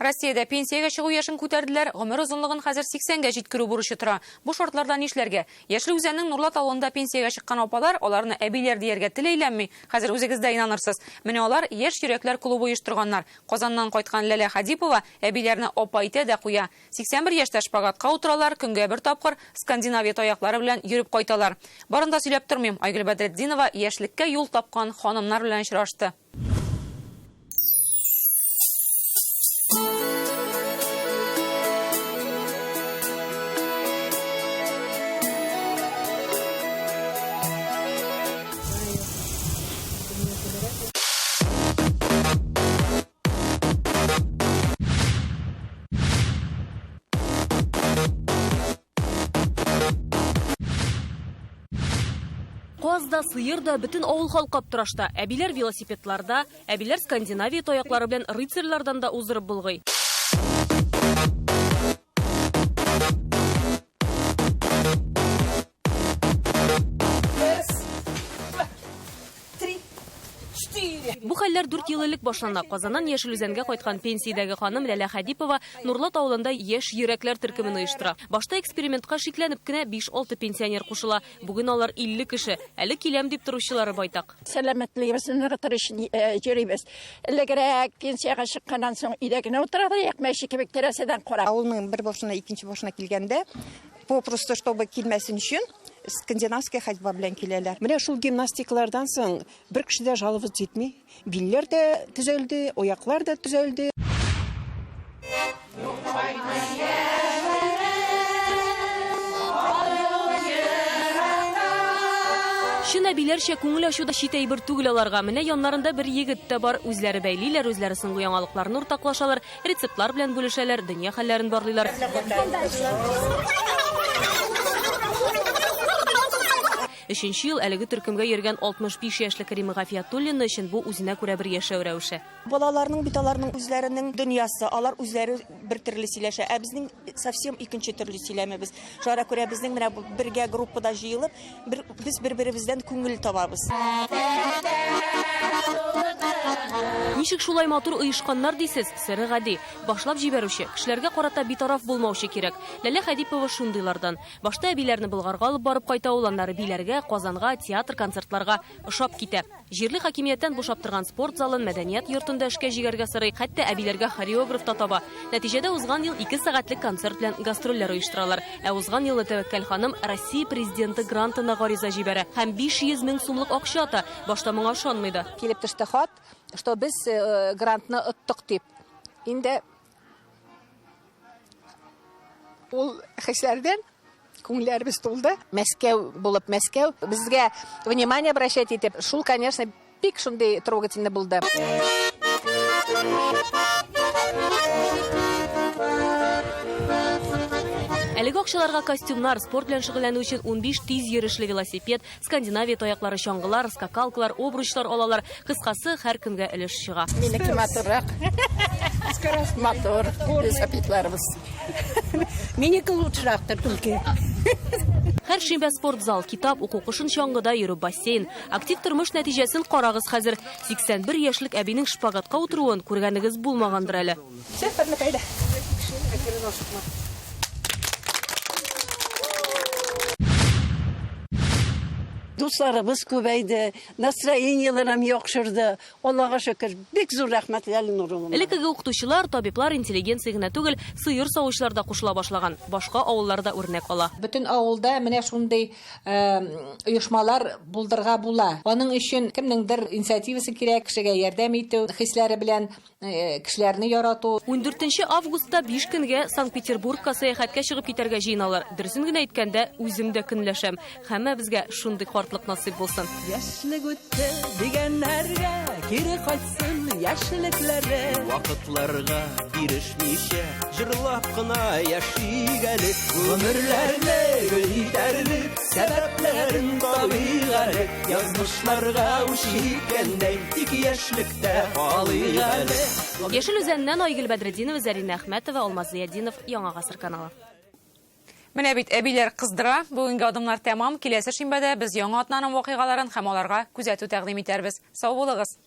Россиядә пенсиягә чыгу яшен күтәрделәр, гомер озынлыгын хәзер 80 гә җиткерү бурычы тора. Бу шартларда нишләргә? Яшел Үзәннең Нурлат авылында пенсиягә чыккан апалар, аларны әбиләр дияргә тел әйләнми, хәзер үзегез дә инанырсыз. Менә алар Яшь йөрәкләр клубы оештырганнар. Казаннан кайткан Ләлә Хадипова әбиләрне апа итә дә куя. 81 яшьтә шпагатка утыралар, көнгә бер тапкыр скандинавия таяклары белән йөреп кайталар. Барын да сөйләп тормыйм, Айгөл Бәдретдинова яшьлеккә юл тапкан ханымнар белән очрашты. Каз да, сыер да, бөтен авыл халкы аптырашта. Әбиләр велосипедларда, әбиләр Скандинавия таяклары белән рыцарьлардан да уздырып болгый. Бу хәлләр дүрт ел элек башлана. Казаннан Яшел Үзәнгә кайткан пенсиядәге ханым Ләлә Хәдипова Нурлат авылында Яшь йөрәкләр төркемен оештыра. Башта экспериментка шикләнеп кенә 5-6 пенсионер кушыла. Бүген алар 50 кеше. Әле киләм дип торучылары байтак. Сәламәтлегебезне ныгытыр өчен йөрибез. Элегрәк пенсиягә чыкканнан соң өйдә генә утыра идек, мәче кебек тәрәзәдән карап. Авылның бер башына икенче башына килгәндә, попросту, чтобы килмәсен өчен, скандинавская ходьба белән киләләр. Менә шул гимнастикалардан соң бер кеше дә жаловаться итми. Билләр дә төзәлде, аяклар да төзәлде. Чын әбиләрчә күңел ачу да чит әйбер түгел аларга. Менә яннарында бер егет тә бар. Үзләре бәйлиләр, үзләре соңгы яңалыкларны уртаклашалар. Рецептлар белән бүлешәләр, дөнья хәлләрен барлыйлар. Өченче ел әлеге төркемгә йөргән 65 яшьлек Рима Гафиятуллина өчен бу үзенә күрә бер яшәү рәвеше. Балаларның бит аларның үзләренең дөньясы, алар үзләре бер төрле сөйләшә, ә безнең совсем икенче төрле сөйләмебез. Шуңа күрә безнең менә бергә группада җыелып, бер, без бер-беребездән күңел табабыз. Ничек шулай матур оешканнар дисез? Сере гади. Башлап җибәрүче, кешеләргә карата битараф булмаучы кирәк. Ләлә Хәдипова шундыйлардан. Башта әбиләрне Болгарга алып барып кайта ул, аннары Биләргә, Казанга, театр-концертларга. Ошап китә. Җирле хакимияттән бушап торган спорт залын, мәдәният йортын да эшкә җигәргә сорый, хәтта әбиләргә хореограф та таба. Нәтиҗәдә узган ел ике сәгатьлек концерт белән гастрольләр оештыралар. Ә узган елны Тәвәккәл ханым Россия Президенты грантына гариза җибәрә һәм 500 мең сумлык акча ата. Башта моңа ышанмый да. Килеп төште хат, что без грантны оттык дип. Инде ул хисләрдән күңелләребез тулды. Мәскәү булып Мәскәү безгә внимание обращать итеп, шул, конечно, бик шундый трогательный булды. Әлеге акчаларга костюмнар, спорт белән шөгыльләнү өчен 15 тиз йөрешле велосипед, Скандинавия таяклары, чаңгылар, скакалкалар, обручлар алалар. Кыскасы, һәркемгә өлеш чыга. Минеке матуррак. Матур велосипедларыбыз. Минеке лучшерактыр түлке. Һәр шимбә спортзал, китап уку, кышын чаңгыда йөрү, бассейн. Актив тормыш нәтиҗәсен карагыз хәзер. 81 яшьлек әбинең шпагатка утыруын күргәнегез булмагандыр әле. Все, әйдә. Дусларыбыз күбәйде, настроениеләрем яхшырды. Аллага шөкер, бик зур рәхмәт Ләлә Нурулловна. Элеккеге укытучылар, табиблар, интеллигенция генә түгел, сыер савучылар да кушыла башлаган. Башка авыллар да үрнәк ала. Бөтен авылда менә шундый оешмалар булдырга була. Аның өчен кемнеңдер инициативасы кирәк, кешегә ярдәм итү хисләре белән Кешеләрне ярату. Ундүртенче августта биш көнгә Санкт-Петербургка сәяхәткә чыгып китәргә җыеналар. Дөресен генә әйткәндә, үзем дә көнләшәм. Һәммәбезгә шундый картлык насыйп булсын. Яшьлек үтте дигәннәргә кире кайтсын яшьлекләре. Вакытларга бирешмичә җырлап кына яшик әле. Гомерләрне гөл итәрлек сәбәпләрен табыйк әле. Язмышларга үч иткәндәй тик яшьлек Калыйк әле. Яшел Үзәннән Айгөл Бәдретдинова, Зәринә Әхмәтова, Алмаз Зыятдинов, Яңа Гасыр каналы. Менә бит әбиләр кыздыра. Бүгенге адымнар тәмам. Киләсе шимбәдә без яңа атнаның вакыйгаларын һәм аларга күзәтү тәкъдим итәрбез. Сау булыгыз!